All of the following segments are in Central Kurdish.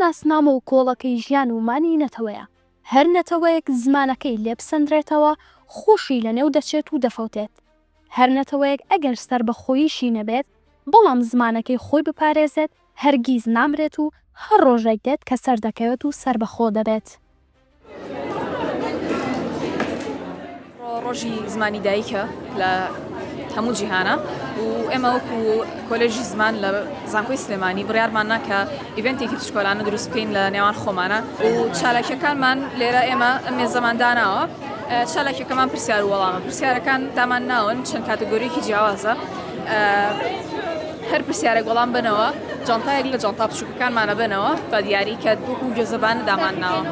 ناسنامە و کۆڵەکەی ژیان و مانی نەتەوەیە. هەر نەتەوەیەک زمانەکەی لێ بسەندرێتەوە، خۆشی لەنێو دەچێت و دەفەوتێت. هەر نەتەوەیەک ئەگەر سەربەخۆییشی نەبێت، بەڵام زمانەکەی خۆی بپارێزێت، هەرگیز نامرێت و هەر ڕۆژێک دێت کە سەردەکەوێت و سەربەخۆ دەبێت. ئەمڕۆ ڕۆژی زمانی دایکە لە هەموو جیهانە و ئێمە وەکو کۆلێژی زمان لە زانکۆی سلێمانی بڕیارمان نا کە ئیڤنتێکی بچکۆلانە دروست بکەین لە نێوان خۆمانە و چالاکیەکانمان لێرە ئێمە ئەم مێزەمان داناوە چالاکیەکەمان پرسیار و وەڵامە پرسیارەکان دامان ناون چەند کاتەگۆریکی جیاوازە هەر پرسیارێک وەڵام بنەوە جانتایەک لە جانتا بچووکەکانمانە بنەوە بە دیاری کە وەکو گوێزەبانە دامان ناوە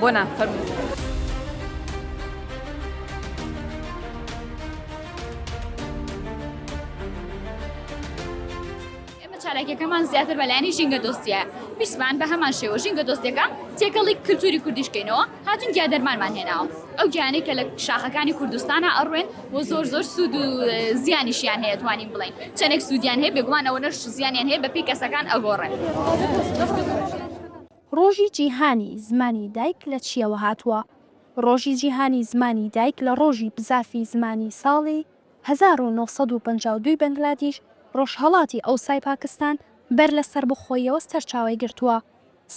بۆ نا فەرموو. ئێمە چالاکیەکەمان زیاتر بەلایەنی ژینگە دۆستیە ویستمان بە هەمان شێوە ژینگە دۆستیەکە تێکەڵی کلتوری کوردیش کەینەوە هاتون گیا دەرمانمان هێناوە ئەو گیانەی کە لە شاخەکانی کوردستانە ئەڕوێن و زۆر زۆر سوود و زیانیشیان هەیە توانین بڵێین چەندێک سوودیان هەیە بێگومان ئەوەنەش زیانیان هەیە بەپێی کەسەکان ئەگۆڕێن. ڕۆژی جیهانی زمانی دایک لە چییەوە هاتووە؟ ڕۆژی جیهانی زمانی دایک لە ڕۆژی بزافی زمانی ساڵی 1952 ی بەنگلادیش، ڕۆژهەڵاتی ئەوسای پاکستان، بەر لە سەربەخۆییەوە سەرچاوەی گرتووە.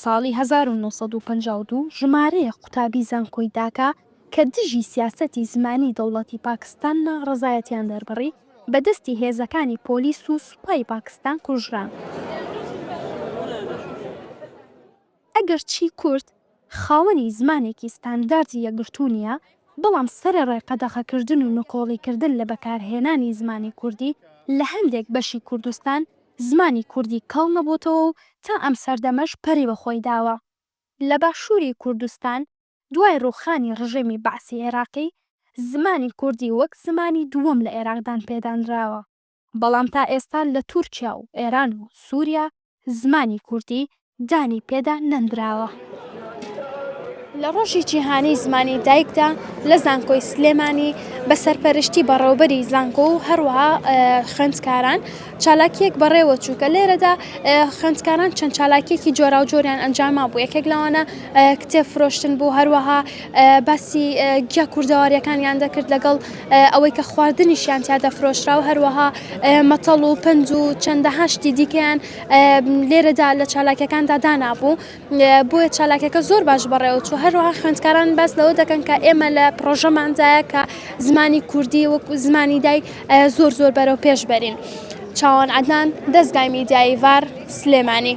ساڵی 1952 ژمارەیەک قوتابی زانکۆی داکا کە دژی سیاسەتی زمانی دەوڵەتی پاکستان ناڕەزایەتیان دەربڕی، بە دەستی هێزەکانی پۆلیس و سوپای پاکستان کوژران. ئەگەرچی کورد خاوەنی زمانێکی ستانداردی یەکگرتوو نییە، بەڵام سەرەڕای قەدەغەکردن و نکۆڵیکردن لە بەکارهێنانی زمانی کوردی لە هەندێک بەشی کوردستان، زمانی کوردی کاڵ نەبۆتەوە و تا ئەم سەردەمەش پەرەی بە خۆی داوە. لە باشووری کوردستان دوای ڕووخانی ڕژێمی بەعسی عێراقی، زمانی کوردی وەک زمانی دووەم لە عێراق دانپێدانراوە. بەڵام تا ئێستا لە تورکیا و ئێران و سووریا زمانی کوردی دانی پێدا نەندراوە. لە ڕۆژی جیهانی زمانی دایکدا لە زانکۆی سلێمانی بە سەرپەرشتی بەڕێوبەری زانکۆ و هەروەها خوێندکاران چالاکیەک بەڕێوە چوو کە لێرەدا خوێندکاران چەند چالاکیەکی جۆراوجۆریان ئەنجاما بوو یەکێک لەوانە کتێب فرۆشتن بوو هەروەها باسی گیا کوردەواریەکانیان دەکرد لەگەڵ ئەوەی کە خواردنیشیان تیا دەفرۆشرا و هەروەها مەتەڵ و پەند و چەندەها شتی دیکەیان لێرەدا لە چالاکیەکاندا دانابوو بۆیە چالاکیەکە زۆر باش بەڕێوەچوو هەروەها خوێندکاران باس لەوە دەکەن کە ئێمە لە پرۆژەماندایە کە زمانی کوردی وەکو زمانی دایک زۆر زۆر بەرەو پێش بەرین. چاوان عەدنان، دەزگای میدیایی ڤار، سلێمانی.